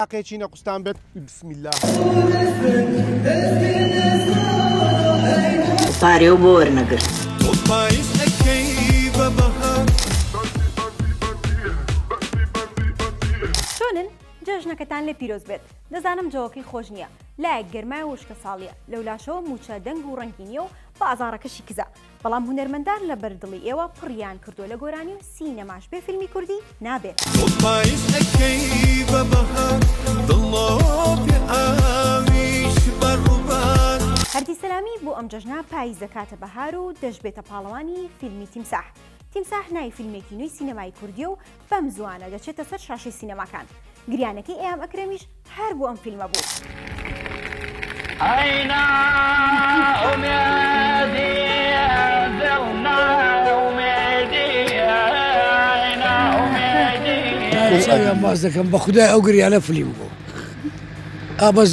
ئەقێکی نەقوستان بێت بسم اللە. پارەو بۆ وەرنەگرت. چۆنن؟ جەژنەکەتان لێ پیرۆز بێت. دەزانم جەوەکەی خۆش نییە، لایەک گەرمایە و وشکەساڵییە، لەولاشەوە مووچە دەنگ و ڕەنگی نییە و بازاڕەکەشی کزە. بەڵام هونەرمەندان لە بەر دڵی ئێوە پڕیان کردووە لە گۆرانی و سینەماش بێ فیلمی کوردی نابێ. هەردی سەلامی بۆ ئەم جەژنە پاییز دەکاتە بەهار و دەشبێتە پاڵەوانی فیلمی تیمساح. تیمساح ناوی فیلمێکی نوێی سینەمایی کوردییە و بەم زووانە دەچێتە سەر شاشەی سینەماکان. گریانەکەی ئەیام ئەکرەمیش هەر بۆ ئەم فیلمە بوو. چاویان باز دەکەم بە خودای ئەو گریانە فلیم بوو ئا بەس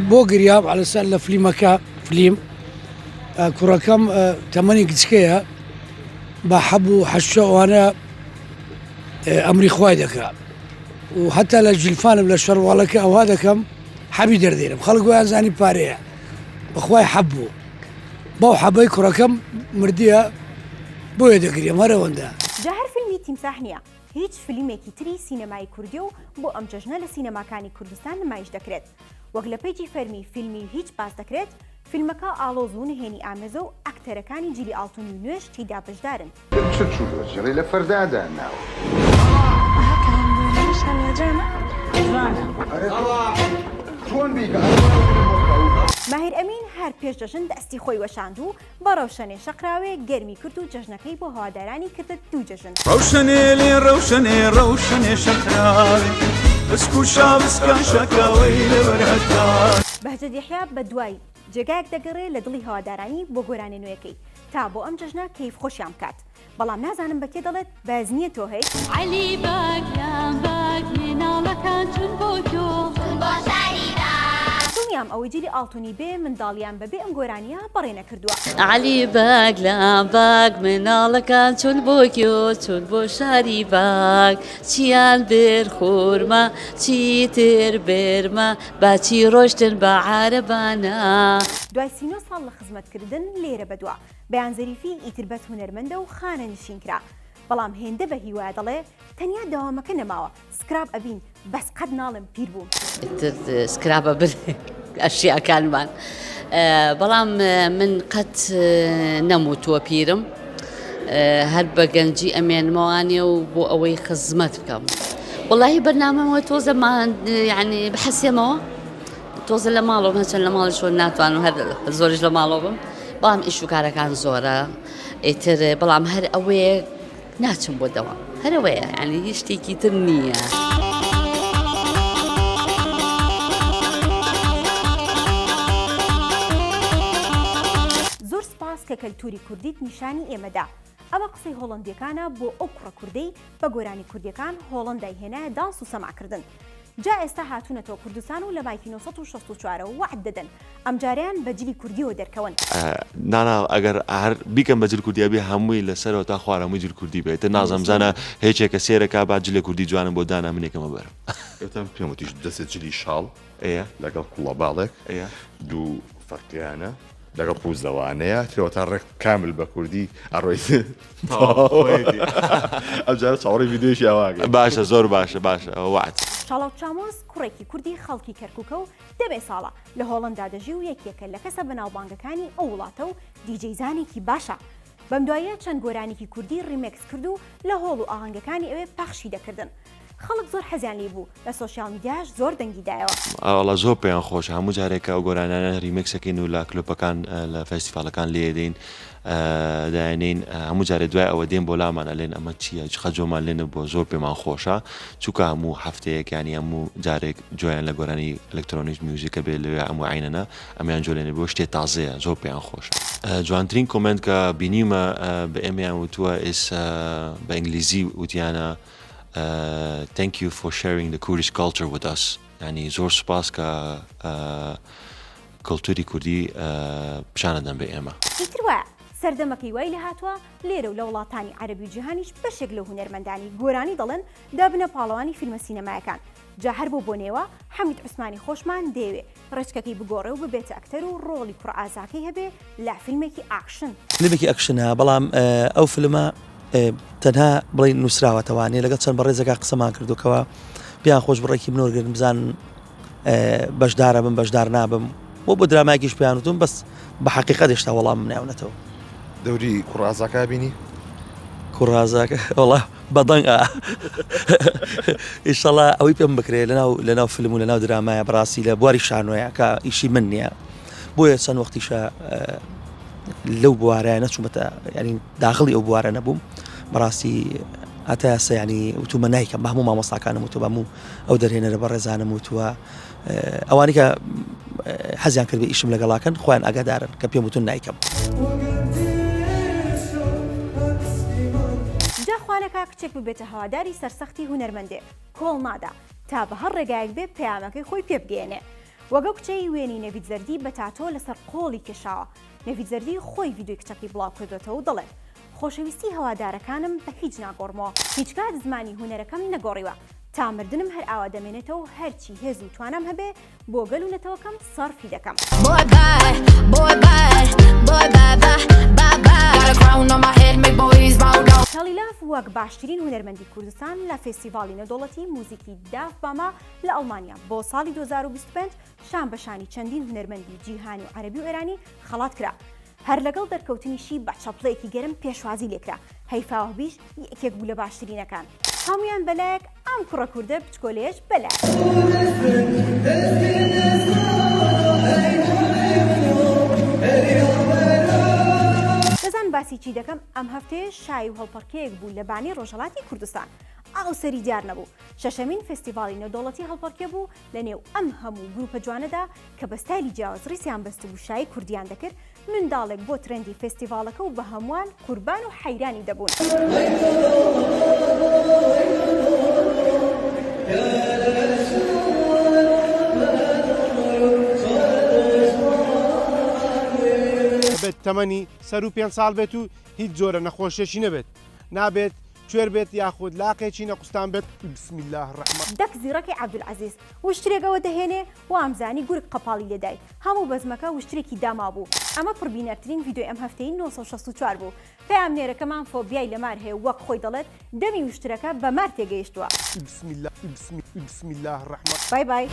بۆ گریام عەلەسەر لە فلیمەکە فلیم کوڕەکەم تەمەنی گچکەیە بە حەب و حەشە ئەوانە ئەمری خوای دەکا و هەتا لە جلفانم لە شەرواڵەکە ئەوها دەکەم حەبی دەردێنم خەڵک وایان زانی پارەیە بەخوای حەب بوو بەو حەبەی کوڕەکەم مردیە بۆیە دەگریم هەرەوەندە. جا هەر فیلمی تیمساح نییە، هیچ فلیمێکی تری سینەمایی کوردیە و بۆ ئەم جەژنە لە سینەماکانی کوردستان نمایش دەکرێت. وەک لە page ی فەرمی فیلمی هیچ باس دەکرێت، فیلمەکە ئاڵۆز و نهێنی ئامێزە و ئەکتەرەکانی جیلی ئاڵتونی و نوێش تێیدا بەشدارن. چرچ و لۆچی لە فەردادا ناوە. ماهیر ئەمین هەر پێش جەژن دەستی خۆی وەشاند و بە ڕەوشەنێ شەقراوێ گەرمی کرد و جەژنەکەی بۆ هەوادارانی کردە دوو جەژن. ڕەوشەنێ لێ ڕەوشەنێ ڕەوشەنێ شەقراوێ بسک و شا بسکان شاکاوەی لەبەر هەتاوێ. بەهجەت یەحیا بە دوای جێگایەک دەگەڕێ لە دڵی هەوادارانی بۆ گۆرانیە نوێیەکەی تا بۆ ئەم جەژنە کەیف خۆشیان بکات بەڵام نازانم بە کێ دەڵێت بەس نیە تۆ هەی. عەلی بەگ لام بەگ مناڵەکان چون بۆ تۆ. چون بۆ شاری بەگ. دڵنیام ئەوەی جلی ئاڵتونی بێ منداڵیان بەبێ ئەم گۆرانیە بەڕێ نەکردوە. عەلی بەگ لام بەگ مناڵەکان چون بۆ کۆ چون بۆ شاری بەگ چیان بر خورما چیتر برمە با چی ڕۆشتن بە عارەبانە. دوای 39 ساڵ لە خزمەتکردن لێرە بەدوا بەیان زەریفی ئیتر بەس هونەرمەندە و خانەنشین کرا بەڵام هێندە بە هیوایە دەڵێ تەنیا دەوامەکە نەماوە سکراب ئەبین بەس قەت ناڵێم پیر بووم. ئیتر سکراب ئەبن ئەشیاکانمان بەڵام من قەت نەموتووە پیرم هەر بە گەنجی ئەمێنمەوانێ و بۆ ئەوەی خزمەت بکەم وڵی بەرنامەوە تۆزە یعنی بحەسێمەوە تۆزە لە ماڵەوە هەچەند لە ماڵی شۆن ناتوانم هەر زۆریش لە ماڵەوە بم بەڵام ئیش و کارەکان زۆرە ئیتر بەڵام هەر ئەوەیە ناچم بۆ دەوام هەر ئەوەیە یعنی هیچ شتێکی تر نییە. زۆر سپاس کە کەلتوری کوردیت نیشانی ئێمە دا. ئەمە قسەی هۆڵەندیەکانە بۆ ئەو کوڕە کوردەی بە گۆرانی کوردیەکان هۆڵەندای هێنایە دانس و سەما کردن. جا ئێستا هاتوونەتەوە کوردستان و لە مایکی 964 ەوە وەعد دەدەن ئەمجارەیان بە جلی کوردیەوە دەرکەون. نانا ئەگەر هەر بیکەم بە جل کوردی ئەبێ هەمووی لە سەرەوە تا خوار هەمووی جل کوردی بێ ئیتر نازانم بزانە هێچێکە سێرەکا با جلێ کوردی جوانم بۆ دانا من یەکەمە بەرم. ئێتان پێم وتیش دەسێ جلی شاڵ ئەیە لەگەڵ کوڵەباڵێک ئەیە دوو فەقیانە لەگەڵ قوزەوانەیە ترەوە تا ڕێک کامل بە کوردی ئەڕۆیت ئەمجارە چاوەڕێی ڤیدیۆیەکی ئاوا ئەکەین. باشە زۆر باشە باشە ئەوە وەعد. شاڵاو چامۆس کوڕێکی کوردی خەڵکی کەرکوکە و دەبێ ساڵە لە هۆڵەندا دەژی و یەکێکە لە کەسە بەناوبانگەکانی ئەو وڵاتە و دیجەی زانێکی باشە. بەمدواییە چەند گۆرانیکی کوردی ڕیمێکس کرد و لە هۆڵ و ئاهەنگەکانی ئەوێ پەخشی دەکردن. خەڵک زۆر حەزیان لێی بوو، لە social media ش زۆر دەنگی دایەوە. ئەوەڵا زۆر پێیان خۆشە هەموو جارێک کە ئەو گۆرانیانە ریمێکس ئەکەین و لە کلۆپەکان لە فێستیڤاڵەکان لێیەدەین دایەنێین هەموو جارێ دوای ئەوە دێن بۆ لامان ئەلێن ئەمە چییە قەت جۆمان لێ نەبووە زۆر پێمان خۆشە چووکە هەموو هەفتەیەک یانی هەموو جارێک جۆیان لە گۆرانی ئەلکترۆنیک میوزیکە بێ لەوێ هەموو عەینەنە ئەمیان جۆ لێ نەبووە شتێ تازەیە زۆر پێیان خۆشە. جوانترین comment کە بینیومە بە ئێمەیان وتووە ئیس بە ئینگلیزی وتیانە Thank you for sharing the Kurdish culture with us یانی زۆر سوپاس کە کەلتوری کوردی پیشانەدەن بە ئێمە. ئیتر وایە. سەردەمەکەی وای لێهاتووە لێرە و لە وڵاتانی عەرەبی و جیهانیش بەشێک لەو هونەرمەندانەی گۆرانی دەڵێن دەبنە پاڵەوانی فیلمە سینەمایەکان، جا هەر بەو بۆنەیەوە حەمید عوسمانی خۆشمان دەیەوێ ڕێچکەکەی بگۆڕێ و ببێتە ئەکتەر و ڕۆڵی کوڕە ئازاکەی هەبێ لە فیلمێکی ئاکشن. فیلمێکی ئەکشنە بەڵام ئەو فیلمە تەنها بڵێ نووسراوەتەوانێ لەگەڵ چەند بەڕێزەکە قسەمان کردو کەەوە پێیان خۆش بڕێکی منۆرگرن بزان بەشدارە بم بەشدار نابم بۆ بۆ درامایکیش پێیان وتم بەس بە حقیقەت هێشتا وەڵام ناونەتەوە. دەوری کوڕازاکە بینی؟ کوڕازاکە وەڵا بەدەنگ ئیشەڵا ئەوەی پێم بکرێت لەناو لەناو فیلم و لەناو درامایە بەڕاستی لە بواری شانۆیە کە ئیشی من نییە بۆیە چەند وەختیشە لەو بوارە نەچوومەتە ینی داخڵی ئەو بوارە نەبووم بەڕاستی هەتا ئێستا ینی وتومە نایکەم بە هەموو مامۆستاکانم وتوە بە هەموو ئەو دەرهێنەرە بەڕێزانم وتووە ئەوانی کە حەزیان کردبێ ئیشم لەگەڵاکەن خۆیان ئاگادارن کە پێم وتون نایکەم. جا خوانەکا کچێک ببێتە هەواداری سەرسەختی هونەرمەندێ کۆڵ نادا تا بە هەر ڕێگایەک بێ پەیامەکەی خۆی پێ بگەیەنێ وەک ئەو کچەی وێنەی نەڤید زەردی بە تاتۆ لەسەر قۆڵی کێشاوە نەڤید زەردی خۆی ڤیدیۆی کچەکەی بڵاو کردۆتەوە و دەڵێت خۆشەویستی هەوادارەکانم بە هیچ ناگۆڕمەوە هیچکات زمانی هونەرەکەم نەگۆڕیوە تا مردنم هەر ئاوا دەمێنێتەوە و هەرچی هێز و توانام هەبێ بۆ گەل و نەتەوەکەم سەرفی دەکەم. تەڵیلاف وەک باشترین هونەرمەندی کوردستان لە فێستیڤاڵی نێودەوڵەتی موزیکی داف باما لە ئەڵمانیا بۆ ساڵی 2025 شان بە شانی چەندین هونەرمەندی جیهانی و عەرەبی و ئێرانی خەڵات کرا. هەر لەگەڵ دەرکەوتنیشی بە چەپڵەیەکی گەرم پێشوازی لێکرا، هەیفا وەهبیش یەکێک بوو لە باشترینەکان. هەموویان بەلایەک، ئەم کوڕە کوردە بچکۆلەیەش بەلایەک. دەزان باسی چی دەکەم، ئەم هەفتەیە شایی و هەڵپەڕکێیەک بوو لە بانەی ڕۆژهەڵاتی کوردستان. ئاوسەری دیار نەبوو. شەشەمین فێستیڤاڵی نێودەوڵەتی هەڵپەڕکێ بوو لە نێو ئەم هەموو گروپە جوانەدا کە بە ستایلی جیاواز ڕیزیان بەستبوو شایی کوردیان دەکرد، منداڵێک بۆ ترێندی فێستیڤاڵەکە و بە هەمووان قوربان و حەیرانی دەبوون. دەبێت تەمەنی سەروو پێنج ساڵ بێت و هیچ جۆرە نەخۆشیەکی نەبێت نابێت کوێر بێت یاخود لاقێکی نەقوستان بێت بسم اللە الرحمن. دەک زیڕەکی عەبدولعەزیز وشترێک ئەوە دەهێنێ وامزانی گورگ قەپاڵی لێدای هەموو بەزمەکە وشترێکی داماو بوو ئەمە پڕبینەرترین ڤیدیۆی ئەم هەفتەی 964 بوو پەیامنێرەکەمان فۆبیای لە مار هەیە و وەک خۆی دەڵێت دەمی وشترەکە بە مار تێگەیشتووە. بسم اللە بسم بسم اللە الرحمن. بای بای.